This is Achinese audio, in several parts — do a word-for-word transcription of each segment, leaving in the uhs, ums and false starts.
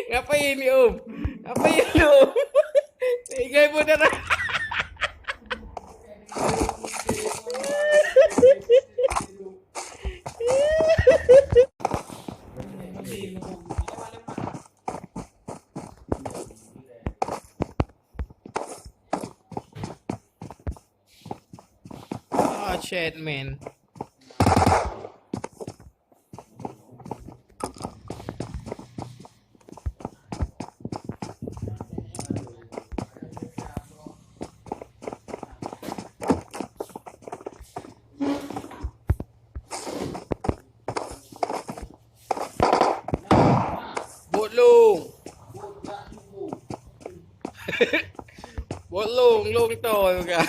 Ngapain ni, Om? Ngapain ni, Om? Tiga ribu darah. Oh, shit, man. Bot lông. Bot lông, lông tôi bukan.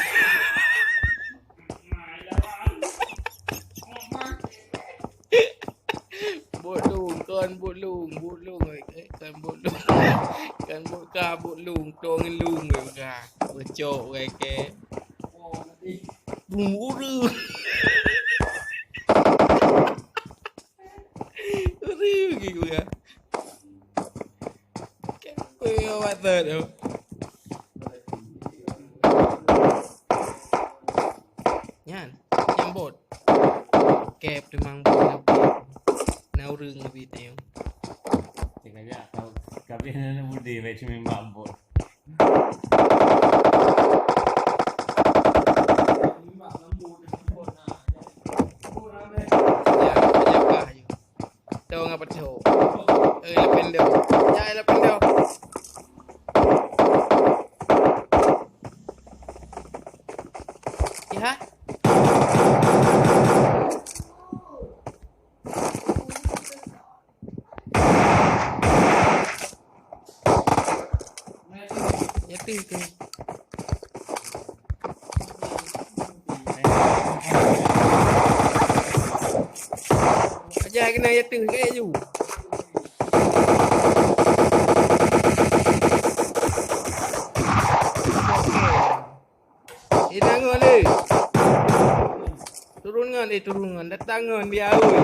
Bot lông, kon bot lông, bot lông, eh, kon bot lông. Kon bot ka, bot lông, tông ngon lông, eh, bukan. Bocok, bukan ke. Bum, uru. Uru, gitu ya. Keu mata tu. Nyan, nyan bot. Kép teumang bot leubeh. Na ureueng leubeh teuh. Tengah jak kau, kau biasa na budi, baik cuma mak bot. Ya, ya, ya. Tông apa tu? Eh, lapan dah. Ya, lapan dah. Ya. Ya tu, tu. Aja kena ya tu, kayak you. Eh, tangan le. Turun ngon, eh, turun ngon. Datang ngon dia, oi.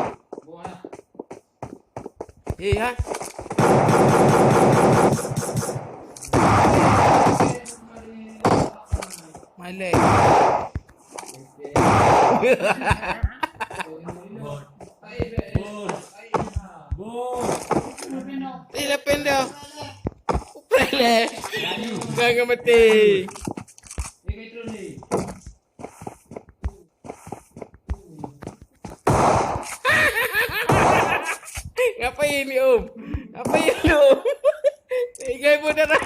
Eh, ha? My leg. Eh, lapan dah. Upre le. Jangan mati. Ngapain ni, Om? Ngapain ni, Om? Tiga ribu darah.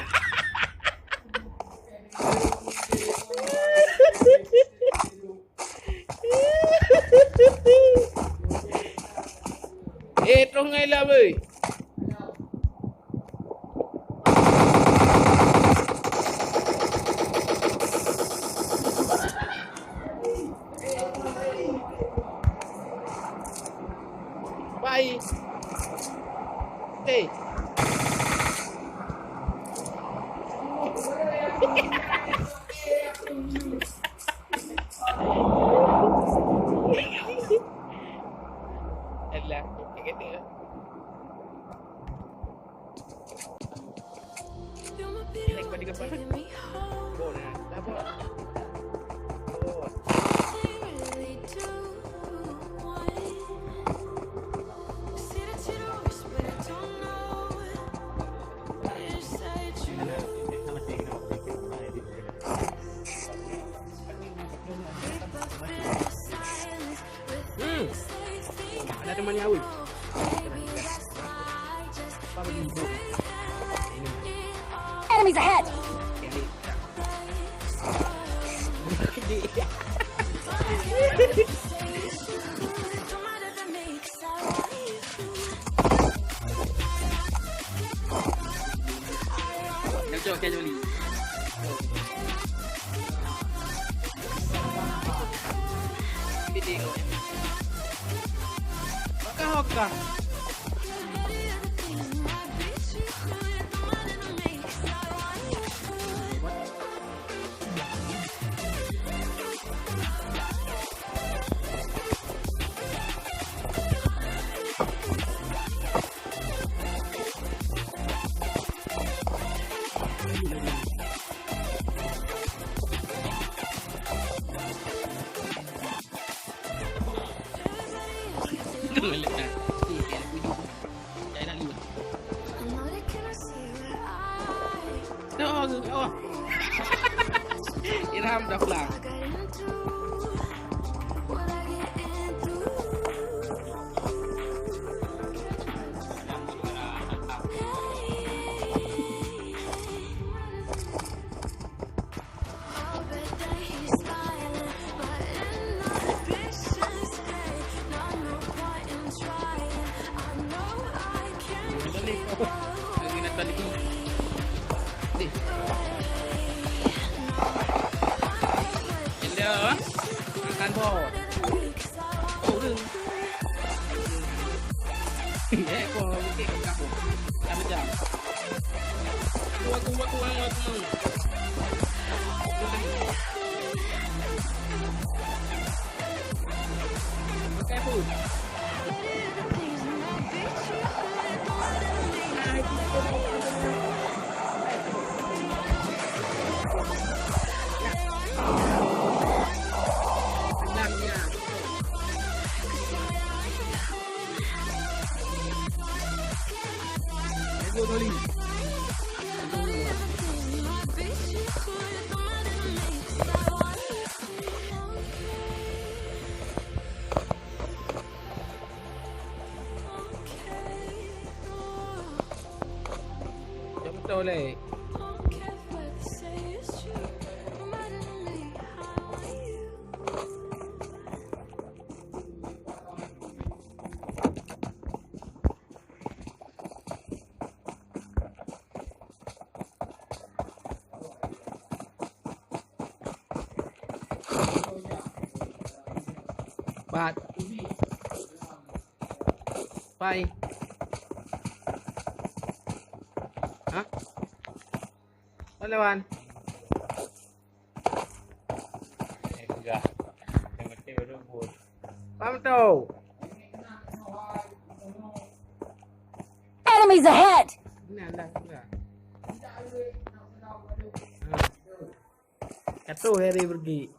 Eh, troh ngai lah, boy. Bye. Hey. Alah, kata-kata. Hmm. Ada teman nyawa. Enemies ahead! Hoka, hoka. Irham dah pulang. Makan bot. Eh, kau bukit kau. Kami jam. Aku, aku, aku, aku, aku. Pakai pun. Jom betul, leh. Pat. Pai. Hah? Mana, Wan? Eh, peugah. Yang penting baru buat. Paham tu? Enemies ahead! Nah, dah, dah. Ha. Katoh Harry pergi.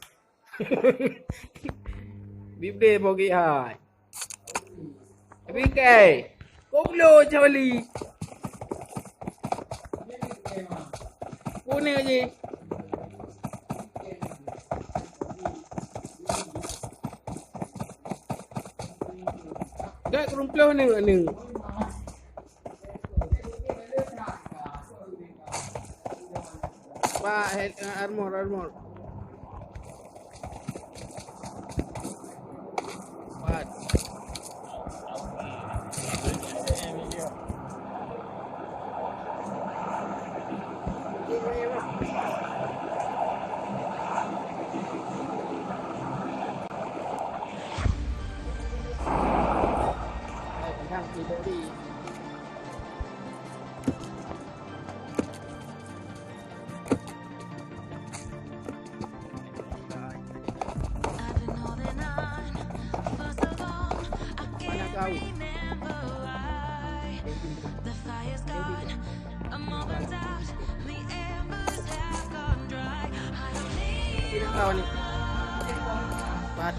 Bibde bogi hai. Tapi kai. Kau belum cawali. Kau ni je. Dah kerumploh ni, ni. Pak, head, eh, armor, armor. Pat. Pat.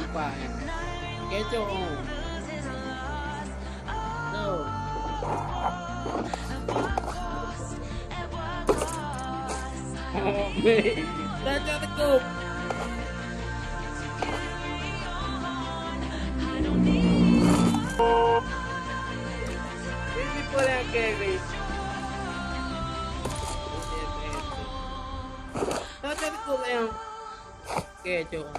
Apa ya? Kecoh. Tuh. Raja Tekuk. Ini pun yang kiri. Raja Tekuk yang. Oke, cok.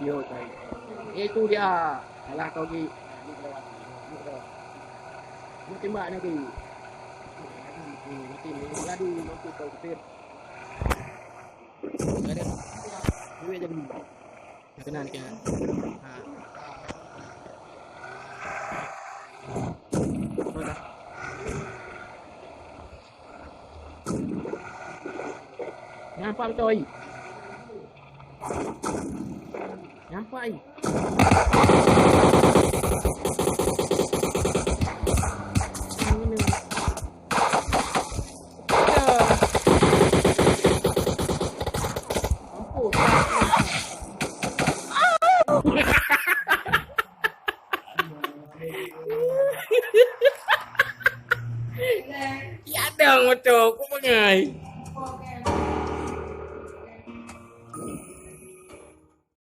Yo, itu dia. Alah kau gi. Nak tembak lagi. Mati, mati, mati, mati, mati, mati. Ada. Duit jadi. Keunan ke. Ha. Betul dah. Nampak betul, ai? Nampak, ai? Ya dong moto, ku peungai.